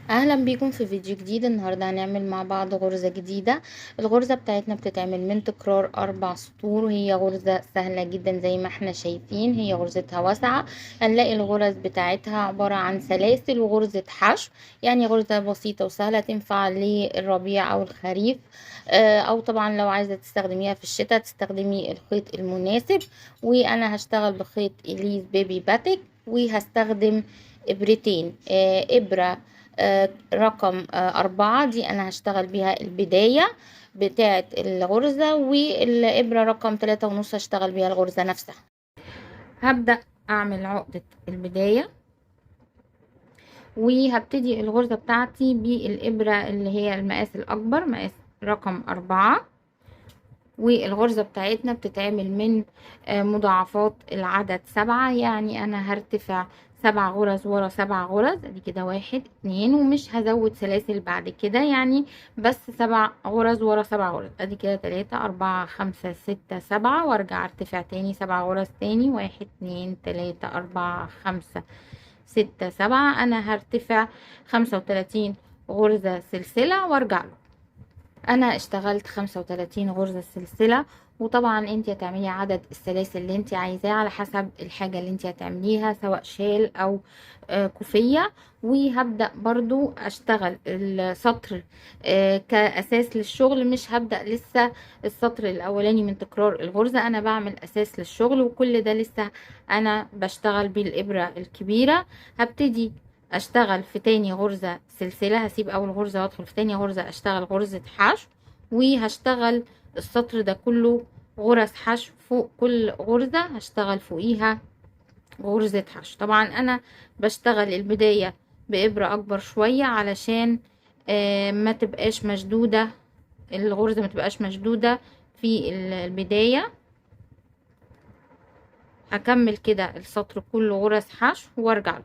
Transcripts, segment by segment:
اهلا بيكم في فيديو جديد. النهارده هنعمل مع بعض غرزة جديدة. الغرزة بتاعتنا بتتعمل من تكرار 4 سطور، وهي غرزة سهلة جدا زي ما احنا شايفين، هي غرزتها واسعة. هنلاقي الغرز بتاعتها عبارة عن سلاسل وغرزة حشو، يعني غرزة بسيطة وسهلة تنفع للربيع او الخريف، او طبعا لو عايزة تستخدميها في الشتاء تستخدمي الخيط المناسب. وانا هشتغل بخيط اليز بيبي باتيك، وهستخدم ابرتين، ابرة رقم 4 دي انا هشتغل بيها البداية بتاعة الغرزة، والابرة رقم تلاتة ونص هشتغل بيها الغرزة نفسها. هبدأ اعمل عقدة البداية، وهبتدي الغرزة بتاعتي بالابرة اللي هي المقاس الاكبر، مقاس رقم 4. والغرزة بتاعتنا بتتعمل من مضاعفات العدد 7، يعني انا هرتفع 7 غرز ورا 7 غرز، ادي كده 1 2، ومش هزود سلاسل بعد كده، يعني بس 7 غرز ورا 7 غرز، ادي كده 3 4 5 6 7، وارجع ارتفع تاني 7 غرز تاني، 1 2 3 4 5 6 7. انا هرتفع 35 غرزة سلسلة وارجع له. انا اشتغلت 35 غرزة سلسلة، وطبعا انت هتعملي عدد السلاسل اللي انت عايزاه على حسب الحاجة اللي انت هتعمليها، سواء شال او كوفية. وهبدأ برضو اشتغل السطر كأساس للشغل، مش هبدأ لسه السطر الاولاني من تكرار الغرزة، انا بعمل اساس للشغل، وكل ده لسه انا بشتغل بالابرة الكبيرة. هبتدي اشتغل في تاني غرزة سلسلة، هسيب اول غرزة وادخل في تاني غرزة اشتغل غرزة حشو، وهشتغل السطر ده كله غرز حشو، فوق كل غرزة هشتغل فوقيها غرزة حشو. طبعا انا بشتغل البداية بإبرة اكبر شوية علشان ما تبقاش مشدودة الغرزة، ما تبقاش مشدودة في البداية. هكمل كده السطر كله غرز حشو وارجع له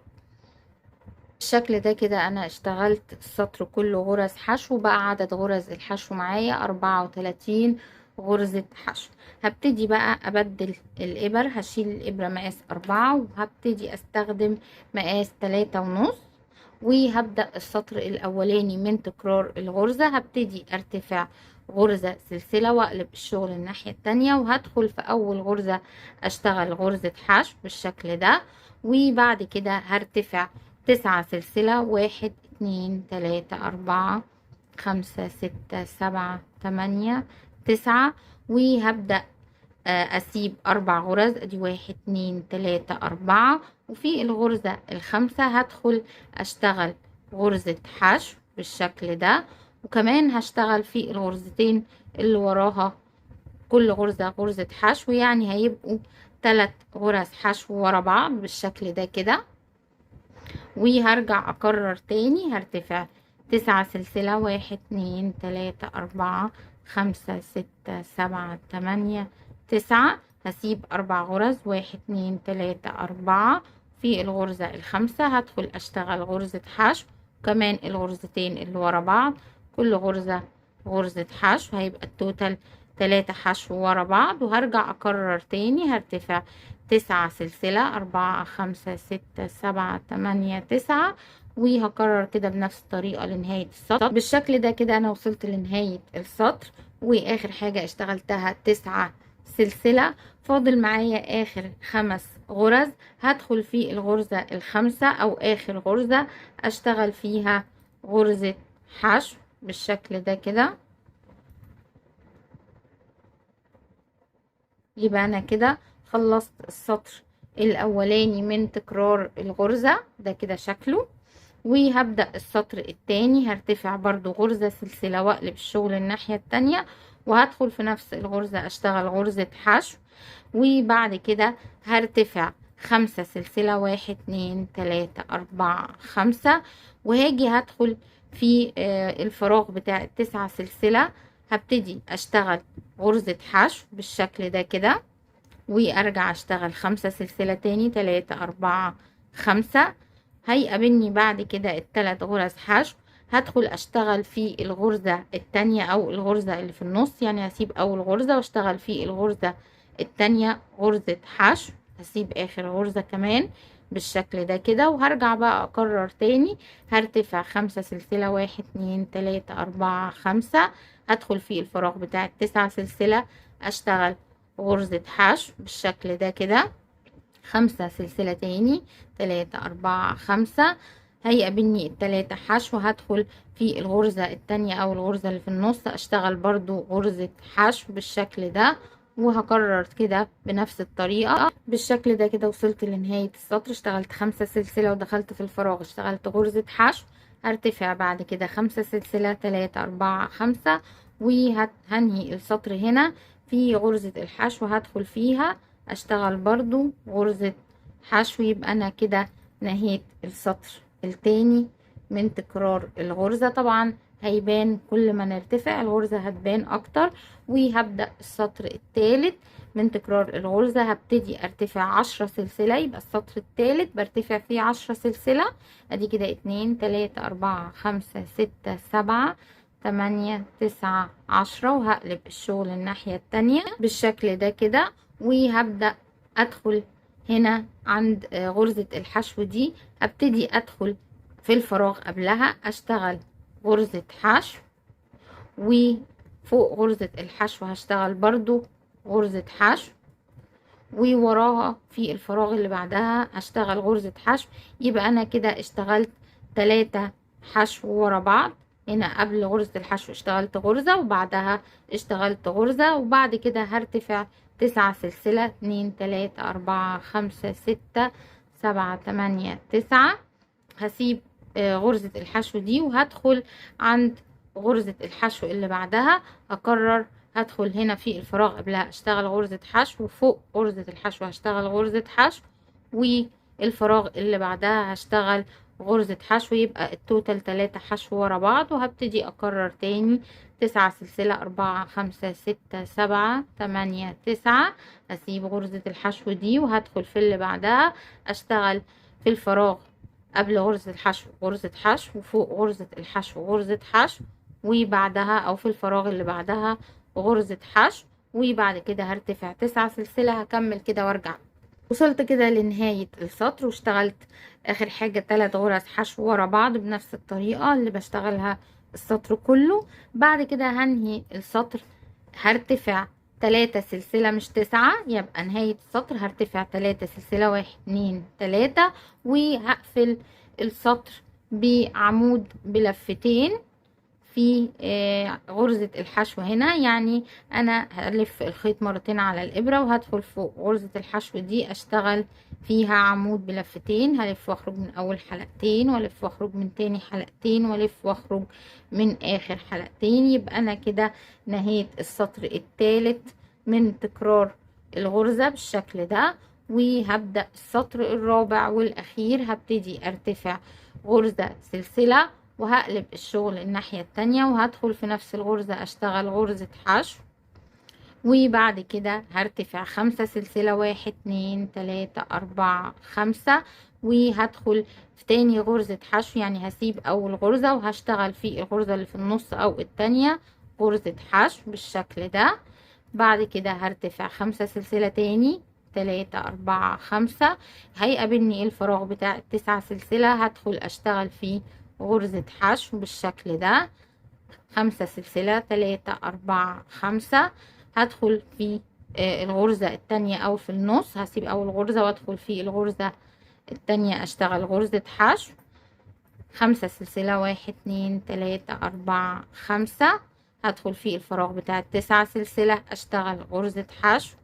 بالشكل ده. كده انا اشتغلت السطر كله غرز حشو، بقى عدد غرز الحشو معايا 34 غرزة حشو. هبتدي بقى ابدل الابر، هشيل الابرة مقاس 4 وهبتدي استخدم مقاس تلاتة ونص، وهبدأ السطر الاولاني من تكرار الغرزة. هبتدي ارتفع غرزة سلسلة واقلب الشغل الناحية التانية، وهدخل في اول غرزة اشتغل غرزة حشو بالشكل ده، وبعد كده هرتفع 9 سلسلة، 1 2 3 4 5 6 7 8 9، وهبدأ أسيب 4 غرز، ادي 1 2 3 4، وفي الغرزة الخامسة هدخل أشتغل غرزة حشو بالشكل ده، وكمان هشتغل في الغرزتين اللي وراها كل غرزة غرزة حشو، يعني هيبقوا 3 غرز حشو ورا بعض بالشكل ده كده. وهرجع اكرر تاني، هرتفع 9 سلسلة، 1 2 3 4 5 6 7 8 9، هسيب 4 غرز، 1 2 3 4، في الغرزة الخامسة هدخل اشتغل غرزة حشو، وكمان الغرزتين اللي ورا بعض كل غرزة غرزة حشو، هيبقى التوتال 3 حشو ورا بعض. وهرجع اكرر تاني، هرتفع 9 سلسلة، 4 5 6 7 8 9، وهكرر كده بنفس الطريقة لنهاية السطر بالشكل ده. كده انا وصلت لنهاية السطر، واخر حاجة اشتغلتها 9 سلسلة، فاضل معايا اخر 5 غرز، هدخل في الغرزة الخامسة او اخر غرزة اشتغل فيها غرزة حشو بالشكل ده كده. يبقى انا كده خلصت السطر الاولاني من تكرار الغرزة ده كده شكله. وهبدأ السطر التاني، هرتفع برضو غرزة سلسلة واقلب الشغل الناحية التانية، وهدخل في نفس الغرزة اشتغل غرزة حشو، وبعد كده هرتفع 5 سلسلة، 1 2 3 4 5، وهاجي هدخل في الفراغ بتاع ال9 سلسلة، هبتدي اشتغل غرزة حشو بالشكل ده كده، وارجع اشتغل 5 سلسلة تاني، 3 4 5، هيقابلني بعد كده التلات غرز حشو، هدخل اشتغل في الغرزة التانية او الغرزة اللي في النص، يعني هسيب اول غرزة واشتغل في الغرزة التانية غرزة حشو، هسيب اخر غرزة كمان بالشكل ده كده. وهرجع بقى اكرر تاني، هرتفع 5 سلسلة، 1 2 3 4 5، هدخل في الفراغ بتاع ال9 سلسلة اشتغل غرزة حشو بالشكل ده كده، 5 سلسلة تاني، 3 4 5، هيقابلني التلاتة حشو، هدخل في الغرزة التانية او الغرزة اللي في النص اشتغل برضو غرزة حشو بالشكل ده، وهكرر كده بنفس الطريقة بالشكل ده كده. وصلت لنهاية السطر، اشتغلت 5 سلسلة ودخلت في الفراغ اشتغلت غرزة حشو، هرتفع بعد كده 5 سلسلة، 3 4 5، وهنهي السطر هنا في غرزة الحشو هدخل فيها اشتغل برضو غرزة حشو. يبقى انا كده نهيت السطر التاني من تكرار الغرزة. طبعا هيبان كل ما نرتفع الغرزة هتبان اكتر. وهبدأ السطر التالت من تكرار الغرزة، هبتدي ارتفع 10 سلسلة، يبقى السطر التالت برتفع فيه 10 سلسلة، ادي كده 2 3 4 5 6 7 8 9 10، وهقلب الشغل الناحية التانية بالشكل ده كده. وهبدأ ادخل هنا عند غرزة الحشو دي، هبتدي ادخل في الفراغ قبلها اشتغل غرزة حشو، وفوق غرزة الحشو هشتغل برضو غرزة حشو، ووراها في الفراغ اللي بعدها هشتغل غرزة حشو. يبقى انا كده اشتغلت 3 حشو ورا بعض، هنا قبل غرزة الحشو اشتغلت غرزة وبعدها اشتغلت غرزة، وبعد كده هرتفع 9 سلسلة، 2 3 4 5 6 7 8 9، هسيب غرزة الحشو دي وهدخل عند غرزة الحشو اللي بعدها، هكرر هدخل هنا في الفراغ قبلها اشتغل غرزة حشو، وفوق غرزة الحشو هشتغل غرزة حشو، والفراغ اللي بعدها هشتغل غرزة حشو، يبقى ال total 3 حشو ورا بعض. وهبتدي اكرر تاني 9 سلسلة، 4 5 6 7 8 9، هسيب غرزة الحشو دي وهدخل في اللي بعدها اشتغل في الفراغ قبل غرزة الحشو غرزة حشو، وفوق غرزة الحشو غرزة حشو، وبعدها او في الفراغ اللي بعدها غرزة حشو، وبعد كده هرتفع 9 سلسلة. هكمل كده وارجع. وصلت كده لنهاية السطر واشتغلت اخر حاجة 3 غرز حشو ورا بعض بنفس الطريقة اللي بشتغلها السطر كله. بعد كده هنهي السطر، هرتفع 3 سلسلة مش 9، يبقى نهاية السطر هرتفع 3 سلسلة، 1 2 3، وهقفل السطر بعمود بلفتين في غرزة الحشو هنا. يعني انا هلف الخيط مرتين على الابرة وهدخل فوق غرزة الحشو دي اشتغل فيها عمود بلفتين، هلف واخرج من اول حلقتين، والف واخرج من تاني حلقتين، والف واخرج من اخر حلقتين. يبقى انا كده نهيت السطر الثالث من تكرار الغرزة بالشكل ده. وهبدأ السطر الرابع والاخير، هبتدي ارتفع غرزة سلسلة وهقلب الشغل الناحية التانية وهدخل في نفس الغرزة اشتغل غرزة حشو، وبعد كده هرتفع 5 سلسلة، 1 2 3 4 5، وهدخل في تاني غرزة حشو، يعني هسيب اول غرزة وهشتغل في الغرزة اللي في النص او التانية غرزة حشو بالشكل ده. بعد كده هرتفع 5 سلسلة تاني، 3 4 5، هيقابلني الفراغ بتاع 9 سلسلة هدخل اشتغل فيه غرزة حشو بالشكل ده، 5 سلسلة، 3 4 5، هدخل في الغرزة التانية او في النص، هسيب اول غرزة وادخل في الغرزة التانية اشتغل غرزة حشو، 5 سلسلة، 1 2 3 4 5، هدخل في الفراغ بتاع 9 سلسلة اشتغل غرزة حشو،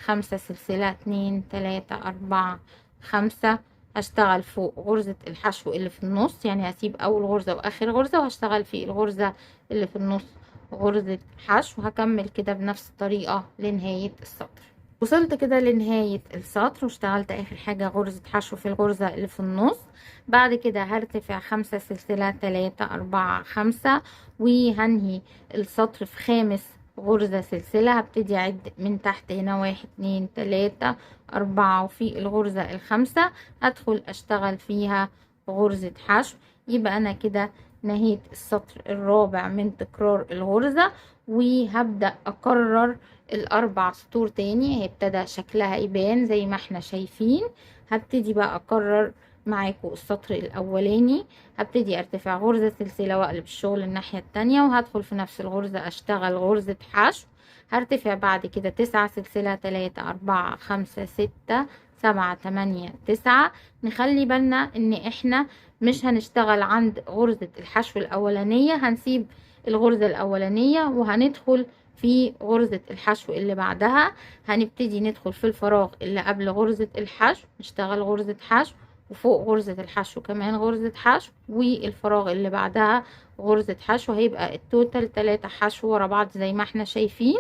5 سلسلة، 2 3 4 5، هشتغل فوق غرزة الحشو اللي في النص، يعني هسيب اول غرزة واخر غرزة وهشتغل في الغرزة اللي في النص غرزة حشو، وهكمل كده بنفس الطريقة لنهاية السطر. وصلت كده لنهاية السطر واشتغلت اخر حاجة غرزة حشو في الغرزة اللي في النص. بعد كده هرتفع 5 سلسلة، 3 4 5، وهنهي السطر في خامس غرزة سلسلة. هبتدي اعد من تحت هنا 1 2 3 4، وفي الغرزة الخامسة هدخل اشتغل فيها غرزة حشو. يبقى انا كده نهيت السطر الرابع من تكرار الغرزة، وهبدأ اكرر الاربع سطور تاني. هيبتدى شكلها يبان زي ما احنا شايفين. هبتدي بقى اكرر معاكم السطر الاولاني. هبتدي ارتفع غرزة سلسلة واقلب الشغل الناحية التانية، وهدخل في نفس الغرزة اشتغل غرزة حشو. هرتفع بعد كده 9 سلسلة، 3 4 5 6 7 8 9. نخلي بالنا ان احنا مش هنشتغل عند غرزة الحشو الاولانية، هنسيب الغرزة الاولانية وهندخل في غرزة الحشو اللي بعدها. هنبتدي ندخل في الفراغ اللي قبل غرزة الحشو، نشتغل غرزة حشو، وفوق غرزة الحشو كمان غرزة حشو، والفراغ اللي بعدها غرزة حشو. هيبقى التوتال 3 حشو ورا بعض زي ما احنا شايفين.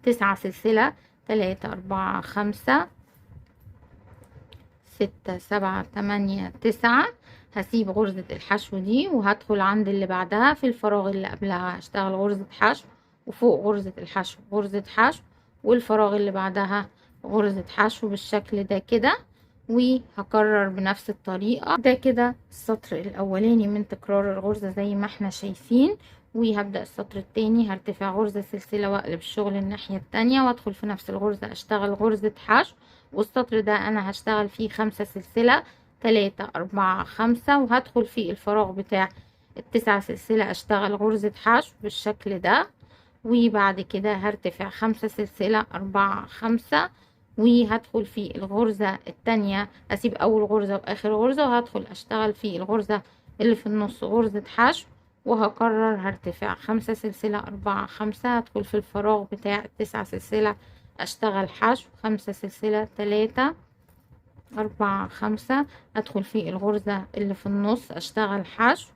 9 سلسلة، 3 4 5 6 7 8 9. هسيب غرزة الحشو دي وهدخل عند اللي بعدها في الفراغ اللي قبلها هشتغل غرزة حشو، وفوق غرزة الحشو غرزة حشو، والفراغ اللي بعدها غرزة حشو بالشكل ده كده. وهكرر بنفس الطريقة. ده كده السطر الأولاني من تكرار الغرزة زي ما احنا شايفين. وهبدأ السطر التاني، هرتفع غرزة سلسلة واقلب الشغل الناحية التانية، وادخل في نفس الغرزة اشتغل غرزة حشو. والسطر ده انا هشتغل فيه 5 سلسلة، 3 4 5، وهدخل في الفراغ بتاع ال9 سلسلة اشتغل غرزة حشو بالشكل ده. وبعد كده هرتفع 5 سلسلة، 4 5، وهدخل في الغرزة التانية، اسيب اول غرزة واخر غرزة، وهدخل اشتغل في الغرزة اللي في النص غرزة حشو. وهكرر، هرتفع 5 سلسلة، 4 5، هدخل في الفراغ بتاع 9 سلسلة اشتغل حشو، 5 سلسلة، 3 4 5، ادخل في الغرزة اللي في النص اشتغل حشو.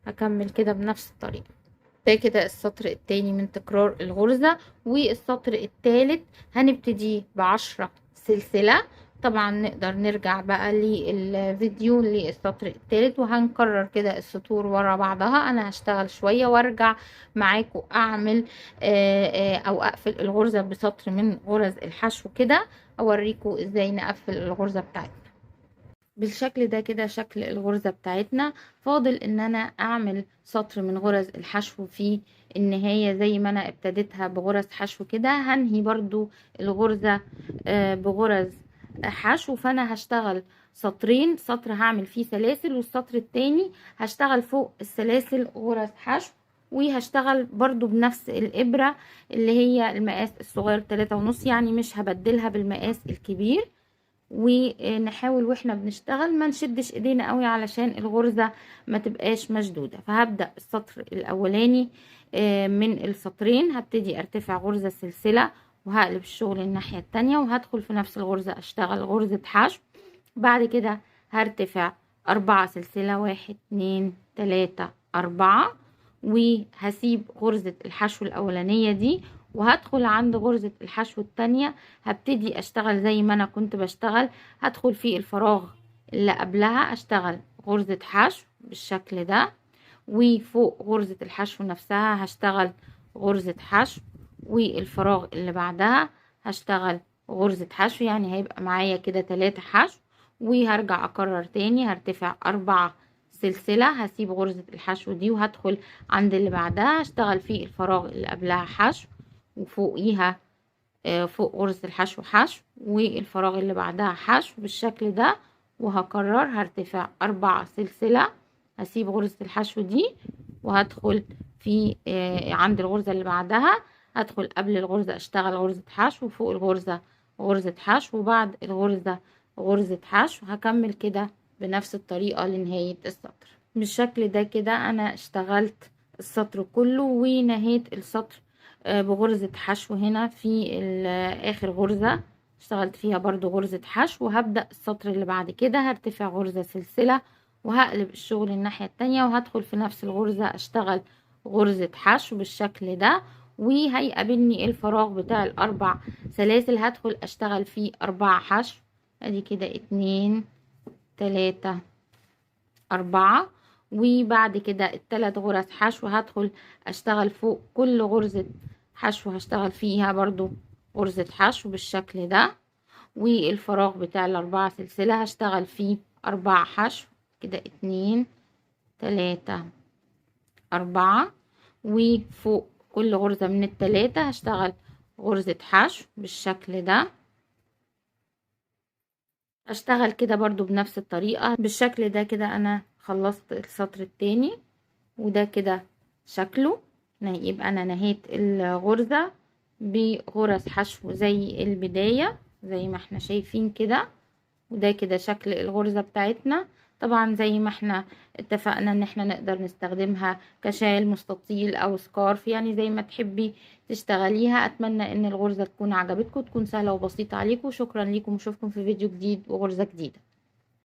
هكمل كده بنفس الطريقة. ده كده السطر التاني من تكرار الغرزة. والسطر التالت هنبتدي ب10 سلسلة. طبعا نقدر نرجع بقى للفيديو للسطر التالت، وهنكرر كده السطور ورا بعضها. انا هشتغل شوية وارجع معاكم اعمل او اقفل الغرزة بسطر من غرز الحشو كده، اوريكم ازاي نقفل الغرزة بتاعتنا بالشكل ده كده. شكل الغرزة بتاعتنا. فاضل ان انا اعمل سطر من غرز الحشو في النهاية زي ما انا ابتديتها بغرز حشو كده. هنهي برضو الغرزة بغرز حشو. فانا هشتغل سطرين، سطر هعمل فيه سلاسل، والسطر التاني هشتغل فوق السلاسل غرز حشو. وهشتغل برضو بنفس الابرة اللي هي المقاس الصغير 3.5، يعني مش هبدلها بالمقاس الكبير. ونحاول واحنا بنشتغل ما نشدش ايدينا قوي علشان الغرزة ما تبقاش مشدودة. فهبدأ السطر الاولاني من السطرين، هبتدي ارتفع غرزة سلسلة وهقلب الشغل الناحية التانية، وهدخل في نفس الغرزة اشتغل غرزة حشو. بعد كده هرتفع 4 سلسلة، 1 2 3 4، وهسيب غرزة الحشو الاولانية دي، وهدخل عند غرزة الحشو التانية هبتدي اشتغل زي ما انا كنت بشتغل. هدخل في الفراغ اللي قبلها اشتغل غرزة حشو بالشكل ده، وفوق غرزة الحشو نفسها هشتغل غرزة حشو، والفراغ اللي بعدها هشتغل غرزة حشو. يعني هيبقى معايا كده 3 حشو. وهرجع اكرر تاني، هرتفع 4 سلسلة، هسيب غرزة الحشو دي وهدخل عند اللي بعدها هشتغل في الفراغ اللي قبلها حشو، وفوقيها فوق غرزة الحشو حشو، والفراغ اللي بعدها حشو بالشكل ده. وهكرر، هرتفع 4 سلسلة، هسيب غرزة الحشو دي وهدخل في عند الغرزة اللي بعدها، هدخل قبل الغرزة اشتغل غرزة حشو، وفوق الغرزة غرزة حشو، وبعد الغرزة غرزة حشو. هكمل كده بنفس الطريقة لنهاية السطر بالشكل ده كده. انا اشتغلت السطر كله ونهيت السطر بغرزة حشو هنا في اخر غرزة اشتغلت فيها برضو غرزة حشو. وهبدأ السطر اللي بعد كده، هرتفع غرزة سلسلة وهقلب الشغل الناحية التانية، وهدخل في نفس الغرزة اشتغل غرزة حشو بالشكل ده. وهيقابلني الفراغ بتاع ال4 سلاسل، هدخل اشتغل فيه 4 حشو. ادي كده 2 3 4، وبعد كده ال3 غرز حشو هدخل اشتغل فوق كل غرزة حشو هشتغل فيها برضو غرزة حشو بالشكل ده. والفراغ بتاع ال4 سلسلة هشتغل فيه 4 حشو كده، 2 3، 4، وفوق كل غرزة من التلاتة هشتغل غرزة حشو بالشكل ده. اشتغل كده برضو بنفس الطريقة بالشكل ده كده. انا خلصت السطر التاني وده كده شكله. يبقى انا نهيت الغرزة بغرز حشو زي البداية زي ما احنا شايفين كده، وده كده شكل الغرزة بتاعتنا. طبعا زي ما احنا اتفقنا ان احنا نقدر نستخدمها كشال مستطيل او سكارف، يعني زي ما تحبي تشتغليها. اتمنى ان الغرزة تكون عجبتكم، تكون سهلة وبسيطة عليكم. شكرا لكم، واشوفكم في فيديو جديد وغرزة جديدة.